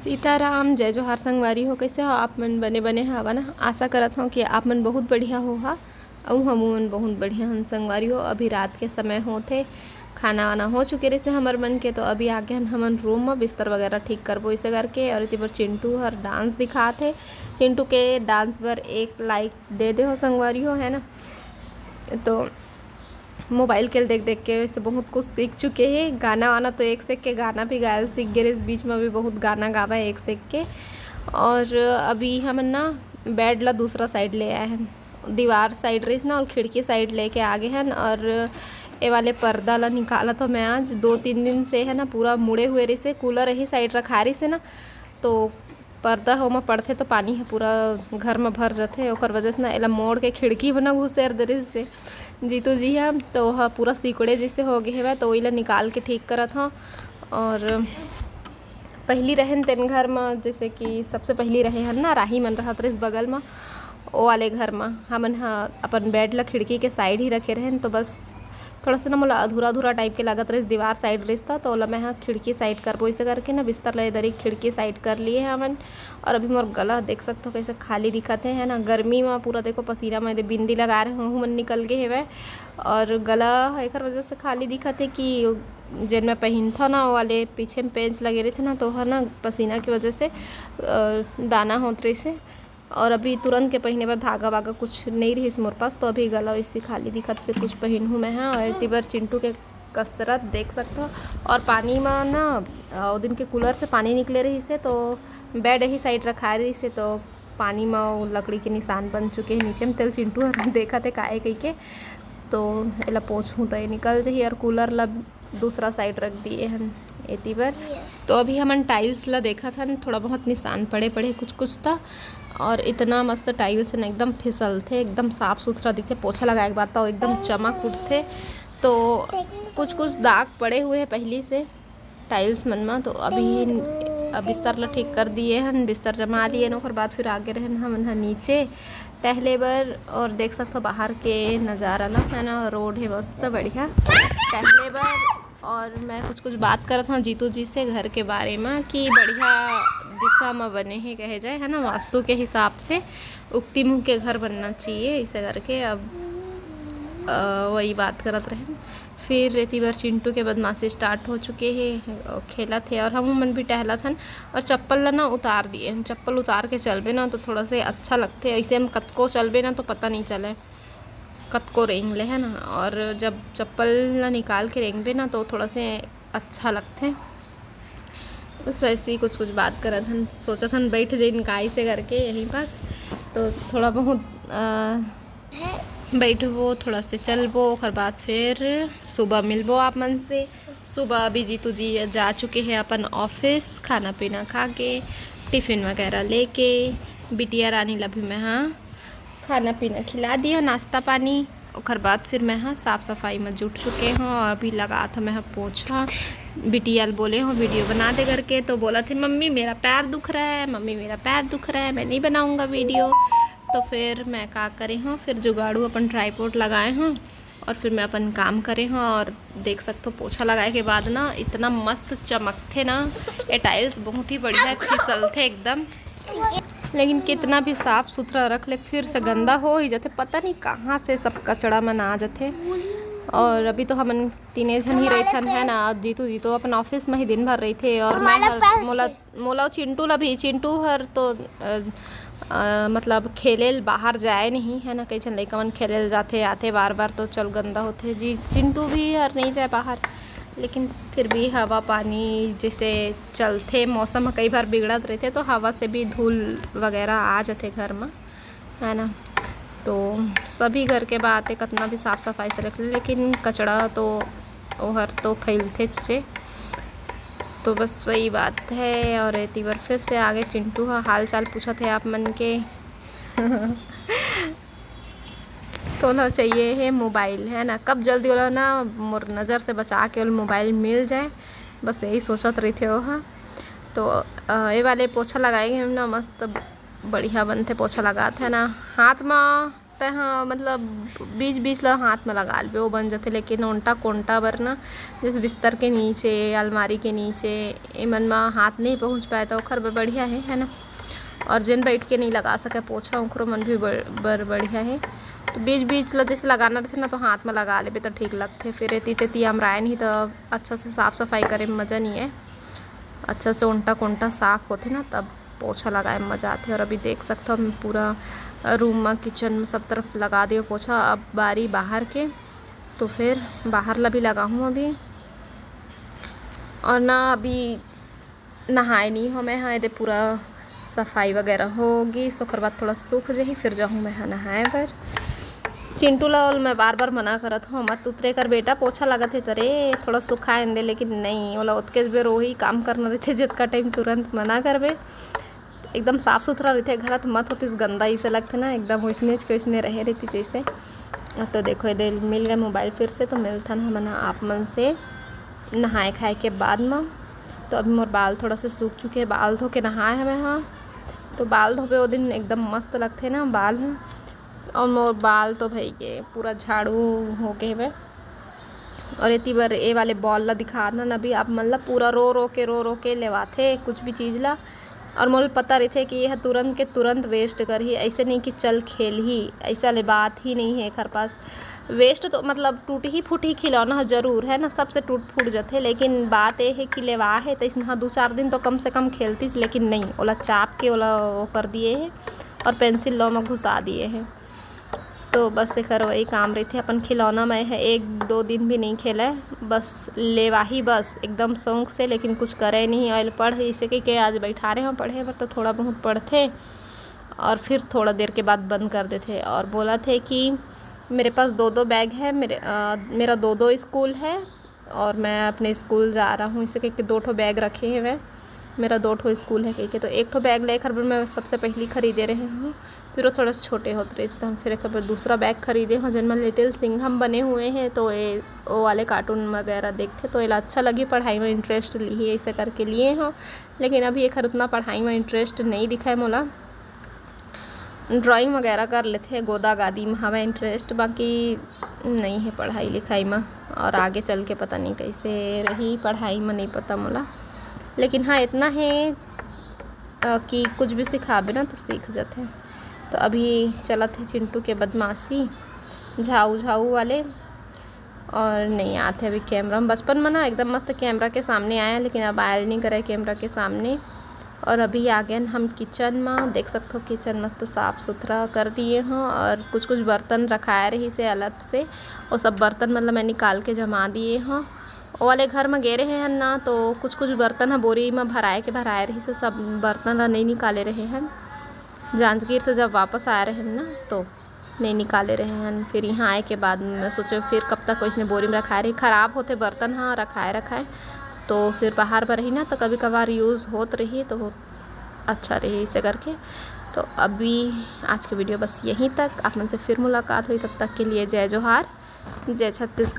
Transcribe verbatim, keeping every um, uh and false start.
सीताराम, जय जोहार संगवारी हो। कइसे हो आप मन? बने बने हवा ना? आशा करत हव कि आप मन बहुत बढ़िया होहा। अउ हमू मन बहुत बढ़िया हन संगवारी हो। अभी रात के समय होत हे, खाना वाना हो चुके रहिसे हमर मन के, तो अभी आगे हन हमन रूम म बिस्तर वगैरह ठीक करबो इसे करके। और एती बर चिंटू हर डांस दिखात हे। चिंटू के डांस बर एक लाइक दे दे हो संगवारी हो, है ना? तो मोबाइल के देख देख के वैसे बहुत कुछ सीख चुके हे। गाना वाना तो एक से एक के गाना भी गायल सीख गे रहिस, बीच में भी बहुत गाना गावा एक से एक के। और अभी हमन ना बेड ला दूसरा साइड ले आए हन, दीवार साइड रहिस ना, और खिड़की साइड लेके आ गे हन। और ए वाले पर्दा ला निकाला तो मैं आज दो तीन दिन से, है ना, पूरा मुड़े हुए रहिसे, कूलर यही साइड रखा रहिसे ना, तो पर्दा ह ओमा पड़थे तो पानी ह पूरा घर म भर जथे, ओकर वजह से ना एला मोड़ के खिड़की म ना घुसेर दे रहिस हे जीतू जी ह, तो ओह पूरा सिकुड़े जैसे हो गे हवय, तो ओइला निकाल के ठीक करत हव। और पहिली रहेन तेन घर म, जैसे कि सबसे पहिली रहे हन ना, राही मन रहत रहिस बगल म, ओ वाले घर म हमन ह अपन बेड ल खिड़की के साइड ही रखे रहेन, तो बस थोड़ा सा ना मोला अधूरा अधूरा टाइप के लागत रहिस, दीवार साइड रहिस त, तो ओला मैं ह खिड़की साइड करबो, इसे करके ना बिस्तर ला इधर ही खिड़की साइड कर लिए हमन। और अभी मोर गला देख सकथो कैसे खाली दिखत हे, है ना, गर्मी म पूरा देखो पसीना में दे बिंदी लगा रहे हूँ, मन निकल गे हेवय। और गला एकर वजह से खाली दिखत हे कि जेन मैं पहिनथव ना, वो वाले पीछे में पेंच लगे रहिथे ना, तो ओह ना पसीना की वजह से, अ, दाना होत रहिसे। और अभी तुरंत के पहिने बर धागा वागा कुछ नहीं रहिस मोर पास, तो अभी गला वैसे खाली दिखत, फिर कुछ पहिनहूँ मैं ह। और एती बर चिंटू के कसरत देख सकथो। और पानी म ना, अ, ओ दिन के कूलर से पानी निकले रहिसे, तो बेड यही साइड रखाए रहिसे, तो पानी म वो लकड़ी के निशान बन चुके हे नीचे में, तेल चिंटू हर देखत हे काहे कहिके। तो एला पोंछहूँ त ये निकल जही, और कूलर ला दूसरा साइड रख दिए हन एती बर। तो अभी हमन टाइल्स ला देखत हन, थोड़ा बहुत निशान पड़े पड़े कुछ कुछ था, और इतना मस्त टाइल्स है ना, एकदम फिसलथे, एकदम साफ सुथरा दिखथे। पोछा लगाए के बाद तो एकदम चमक उठथे। तो कुछ कुछ दाग पड़े हुए हैं पहली से टाइल्स मन म। तो अभी अब बिस्तर ला ठीक कर दिए हन, बिस्तर जमा लिए हन, ओकर बाद फिर आगे रहन हमन ह नीचे टहले बर। और देख सकथो बाहर के नज़ारा ला, है ना, रोड है मस्त बढ़िया टहले बर। और मैं कुछ कुछ बात करत हूँ जीतू जी से घर के बारे में कि बढ़िया दिशा में बने हे कहे जाए, है ना, वास्तु के हिसाब से उक्ति मुख के घर बनना चाहिए, इसे करके अब, अ, वही बात करत रहेन। फिर एती बर चिंटू के बदमाशी स्टार्ट हो चुके हे, अ, खेलत हे और हम मन भी टहलत हन। और चप्पल ला ना उतार दिए हन, चप्पल उतार के चलबे ना तो थोड़ा से अच्छा लगथे, ऐसे हम कतको चलबे ना तो पता नहीं चले कतको रेंग ले, है ना। और जब चप्पल ला निकाल के रेंगबे ना तो थोड़ा से अच्छा लगथे। बस वैसे ही कुछ कुछ बात करत हन, सोचत हन बैठ जाइन काई से करके यहीं पास, तो थोड़ा बहुत, अ, बैठबो, थोड़ा से चलबो, ओकर बाद फिर सुबह मिलबो आप मन से। सुबह अभी जीतू जी जा चुके हैं अपन ऑफिस, खाना पीना खा के, टिफिन वगैरह लेके। बिटिया रानी ला भी मैं, हाँ, खाना पीना खिला दियो, नाश्ता पानी। ओकर बाद फिर मैं, हाँ, साफ सफाई में जुट चुके हूँ और अभी लगात हूँ मैं, हाँ, पोछा। बिटिया ल बोले हूँ वीडियो बना दे करके, तो बोलत हे, मम्मी मेरा पैर दुख रहा है, मम्मी मेरा पैर दुख रहा है, मैं नहीं बनाऊँगा वीडियो। तो फिर मैं का करे हूँ, फिर जुगाड़ू अपन ट्राइपॉड लगाए हूँ और फिर मैं अपन काम करे हूँ। और देख सकथो पोछा लगाए के बाद ना इतना मस्त चमकथे ना, ये टाइल्स बहुत ही बढ़िया फिसलथे एकदम। लेकिन कितना भी साफ सुथरा रख ले, फिर से गंदा हो ही जाथे, पता नहीं कहाँ से सब कचड़ा मन आ जाथे। और अभी तो हमन तीने झन ही रहिथन, है ना, जीतू जी तो अपन ऑफिस में ही दिन भर रहिथे और मैं हमारा हर पैर मोला से। मोला अउ चिंटू ला भी, चिंटू हर तो, अ, अ, मतलब खेले ल बाहर जाए नहीं, है ना, कई झन लइका मन खेले ल जाथे, आथे बार बार, तो चल गंदा होथे जी। चिंटू भी हर नहीं जाए बाहर, लेकिन फिर भी हवा पानी जैसे चलथे, मौसम ह कई बार बिगड़त रहिथे, तो हवा से भी धूल वगैरह आ जाथे घर म, है ना। तो सभी घर के बात है, कितना भी साफ सफाई से रख ले, लेकिन कचड़ा तो ओहर तो फैलथेच हे। तो बस वही बात है। और एती बर फिर से आगे चिंटू ह हाल चाल पूछत हे आप मन के। तोला चाहिए हे मोबाइल, है ना, कब जल्दी ओला ना मोर नज़र से बचा के ओला मोबाइल मिल जाए, बस यही सोचत रहिथे ओह। तो, अ, ये वाले पोछा लगाए के हम ना मस्त बढ़िया बनथे, पोछा लगात है ना, हाथ म तैं ह मतलब बीच बीच ला हाथ में लगा लेबे, वो बन जाथे। लेकिन ओंटा कोंटा बर ना, जैसे बिस्तर के नीचे, अलमारी के नीचे, एमन म हाथ नहीं पहुँच पाए, तो ओखर बर बढ़िया है, है ना। और जेन बैठ के नहीं लगा सके पोछा, ओखरो मन भी बर बढ़िया है। तो बीच बीच ला जैसे लगाना रहथे ना, तो हाथ में लगा लेबे तो ठीक लगथे। फिर एती तेती अमराए नहीं तो अच्छा से साफ सफाई करे में मजा नहीं है। अच्छा से ओंटा कोंटा साफ होथे ना, तब पोछा लगाए में मजा आथे। और अभी देख सकथो, हम पूरा रूम में, किचन में सब तरफ लगा दियो पोछा। अब बारी बाहर के, तो फिर बाहर ला भी लगाहूँ अभी। और ना अभी नहाए नहीं हो मैं, हाँ, एदे पूरा सफाई वगैरह होगी, ओकर बाद थोड़ा सूख जही, फिर जाहूँ मैं, हाँ, नहाए बर। चिंटू ला मैं बार बार मना करत हूँ, मत उतरे कर बेटा, पोछा लगत है तरे, थोड़ा सुखाए दे, लेकिन नहीं, ओला ओतकेच बेर वही काम करना रहथे, जितका टाइम तुरंत मना करबे। एकदम साफ सुथरा रहथे घर, त मत होतिस गंदा, इसे लगथे ना, एकदम वैसनेच के वैसने रहे रहती जैसे। तो देखो, एदे मिल गए मोबाइल फिर से, तो मिलथन हमन ह आप मन से नहाए खाए के बाद म। तो अभी मोर बाल थोड़ा से सूख चुके हैं, बाल धो के नहाए हवे हाँ। तो बाल धोबे वो दिन एकदम मस्त लगथे ना बाल ह। और मोर बाल तो भई के पूरा झाड़ू हो गए हवे। और एती बर ए वाले बॉल ला दिखात हन अभी आप मन ला, पूरा रो रो के, रो रो के लेवाथे कुछ भी चीज़ ला। और मोला पता रहिथे कि यह तुरंत के तुरंत वेस्ट करही, ऐसे नहीं कि चल खेलही, ऐसा ले बात ही नहीं है एकर पास। वेस्ट तो मतलब टूटही फूटही खिलौना ह जरूर है ना, सबसे टूट फूट जथे, लेकिन बात ये है कि लेवा है तो इसने हाँ दो चार दिन तो कम से कम खेलतीस, लेकिन नहीं, ओला चाप के ओला वो कर दिए है और पेंसिल लो में घुसा दिए है। तो बस एकर वही काम रहिथे, अपन खिलौना में है, एक दो दिन भी नहीं खेले, बस लेवाही बस एकदम शौक से, लेकिन कुछ करे नहीं। और पढ़ इसे के, के आज बैठा रहे हो पढ़े बर, तो थोड़ा बहुत पढ़थे और फिर थोड़ा देर के बाद बंद कर देथे। और बोलथे कि मेरे पास दो दो बैग है, मेरे अ, मेरा दो दो स्कूल है और मैं अपने स्कूल जा रहा हूँ, इसे कह के दो ठो बैग रखे हुए, मेरा दो ठो स्कूल है कह के। तो एक ठो बैग लेकर मैं सबसे पहली खरीदे रहे हूँ, फिर वो थोड़ा सा छोटे होत रहिस, तो हम फिर एक बार दूसरा बैग खरीदे हूँ, जिनमें लिटिल सिंघम बने हुए हैं, तो ये वो वाले कार्टून वगैरह देखते तो एला अच्छा लगी, पढ़ाई में इंटरेस्ट लिही, ऐसे करके लिए हूँ। लेकिन अभी एकर उतना पढ़ाई में इंटरेस्ट नहीं दिखाए मोला। ड्राइंग वगैरह कर लेथे, गोदा गादी में हवे इंटरेस्ट, बाकी नहीं है पढ़ाई लिखाई में। और आगे चल के पता नहीं कैसे रही पढ़ाई में, नहीं पता मोला। लेकिन हाँ, इतना है अ, कि कुछ भी सिखाबे ना तो सीख जाथे। तो अभी चलत है चिंटू के बदमाशी झाऊ झाऊ वाले, और नहीं आते अभी कैमरा में। बचपन में ना एकदम मस्त कैमरा के सामने आया, लेकिन अब आयल नहीं करे कैमरा के सामने। और अभी आ गए हम किचन में, देख सकते हो किचन मस्त साफ सुथरा कर दिए हों, और कुछ कुछ बर्तन रखाए रहिसे अलग से, वो सब बर्तन मतलब मैं निकाल के जमा दिए हों। वो वाले घर में गे रहे हन ना, तो कुछ कुछ बर्तन ह बोरी में भराए के भराए रहिसे, सब बर्तन ला नहीं निकाले रहे हन। जांजगीर से जब वापस आए रहे हन ना, तो नहीं निकाले रहे हन। फिर यहाँ आए के बाद मैं सोचे फिर कब तक वैसने बोरी में रखाए रही, खराब होते बर्तन, हाँ, रखाए रखाए। तो फिर बाहर पर रही ना, तो कभी कभार यूज़ होत रही तो अच्छा रही इसे करके। तो अभी आज के वीडियो बस यहीं तक, आप मन से फिर मुलाकात हुई, तब तक के लिए जय जोहार, जय छत्तीसगढ़।